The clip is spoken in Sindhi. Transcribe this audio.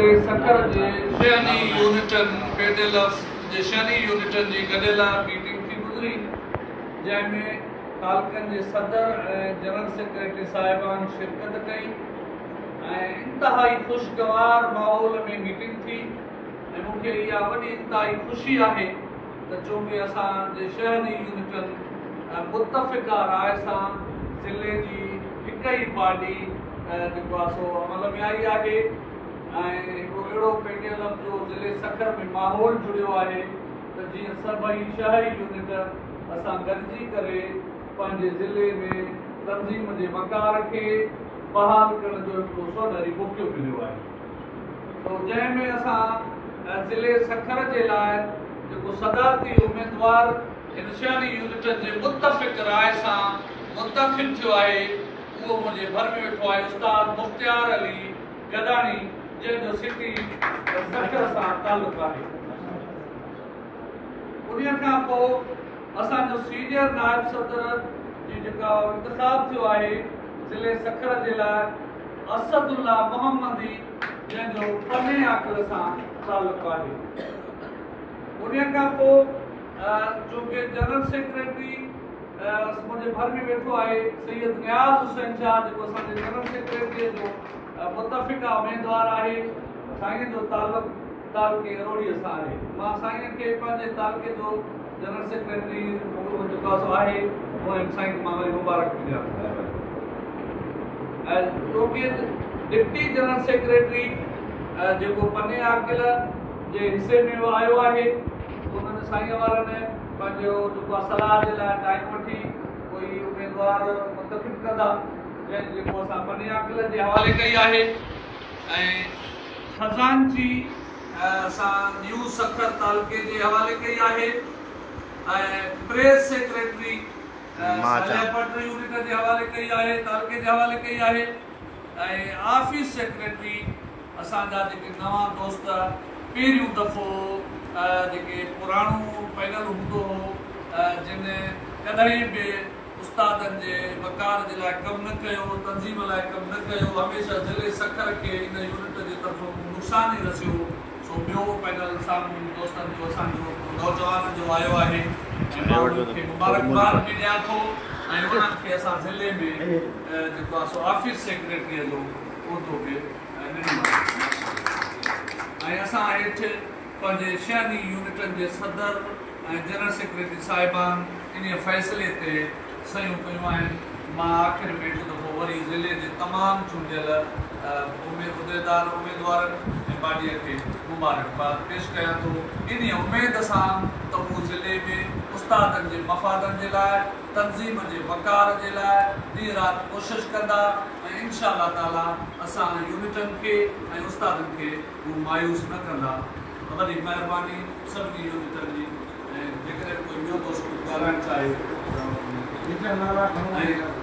ضلعي سکر جي شهري يونٽن پيڊل اف جي شهري يونٽن جي گڏيل ميٽنگ ٿي گذري، جنهن ۾ تعلقن جي صدر ۽ جنرل سيڪريٽري صاحبان شرڪت ڪئي ۽ انتهائي خوشگوار ماحول ۾ ميٽنگ ٿي ۽ مون کي اها وڏي انتهائي خوشي آهي ته چونڪه اسان جي شهري يونٽن متفقه راء سان ضلعي جي هڪ ئي باڊي جيڪو آهي سو عمل ۾ آئي آهي ۽ هڪڙو اهڙو پينل اپ جو ضلعي سکر ۾ ماحول جڙيو آهي ته جيئن سڀئي شهري يونٽ اسان گڏجي ڪري پنهنجي ضلعي ۾ تنظيم جي وقار کي بحال ڪرڻ جو هڪڙو سونهري موقعو مليو آهي. سو جنهن ۾ اسان ضلعي سکر جي لاء جيڪو صدارتي اميدوار هن شهري يونٽن جي متفق راء سان منتخب ٿيو آهي اهو منهنجي ڀر ۾ ويٺو آهي استاد مختيار علي گڏاڻي جنهن جو سٽي سکر سان تعلق آهي. انهيء کان پوء اسان جو سينيئر نائب صدر جي جيڪا انتخاب ٿيو آهي ضلعي سکر جي لاء اسد الله محمدي جنهن جو پني عاقل سان تعلق آهي. انهيء کان پوء چونڪه جنرل سيڪريٽري منهنجي ڀر ۾ ويٺو آهي سيد نياز حسين شاهه جيڪو اسان جي جنرل سيڪريٽريء جو متفقه اميدوار آهي. سائين جو تعلق تعلقي اروڙيء سان آهي. مان سائين کي پنهنجي تعلقي جو جنرل سيڪريٽري جيڪو آهي سو آهي هونئن سائين کي مان وري مبارڪ به ڏيان ٿو. ۽ چونڪه ڊپٽي جنرل سيڪريٽري جيڪو پني عاقل جي حصي ۾ آيو آهي انهن سائين وارن پنهنجو جيڪو آهي صلاح جي لاء ٽائيم وٺي ڪوئي اميدوار منتخب ڪندا جنهن جيڪو اسان پني عاقل جي حوالي ڪئي آهي ۽ خزانچي اسان نيو سکر تعلقي جي حوالي ڪئي آهي ۽ پريس سيڪريٽري صالح پٽ يونٽ جي حوالي ڪئي آهي تعلقي جي حوالي ڪئي آهي ۽ آفيس سيڪريٽري اسان جا جيڪي نوان دوست پهريون دفعو جيڪي پراڻو پينل هوندو هو جن ڪڏهن به استادن جي وقار جي لاء ڪم نه ڪيو، تنظيم لاء ڪم نه ڪيو، هميشه ضلعي سکر کي ان يونٽ جي طرفون نقصان ئي رسيو، سو ٻيو پينل سامهون دوستن جو اسان جو نوجوانن جو آيو آهي ۽ مان انهن کي مبارڪباد به ڏيان ٿو ۽ انهن کي اسان ضلعي ۾ جيڪو آهي سو آفيس سيڪريٽريء جو عهدو به ڏنو آهي ۽ اسان هيٺ پنهنجي شهري يونٽن جي صدر ۽ جنرل سيڪريٽري صاحبان انهيء فيصلي تي صحيحون ڪيون آهن. مان آخر ۾ هڪ دفعو وري ضلعي جي تمام چونڊيل عهديدار، اميدوارن ۽ باڊيء کي مبارڪباد پيش ڪيان ٿو، انهيء اميد سان ته هو ضلعي ۾ استادن جي مفادن جي لاء، تنظيم جي وقار جي لاء ڏينهن رات ڪوشش ڪندا ۽ انشاء الله تعاليٰ اسان يونٽن کي ۽ استادن کي هو مايوس نه ڪندا. وڏي مهرباني سڀني يونٽن جي ۽ جيڪڏهن ڪوئي ٻيو دوست ڪجهه ڳالهائڻ چاهي ته ۽.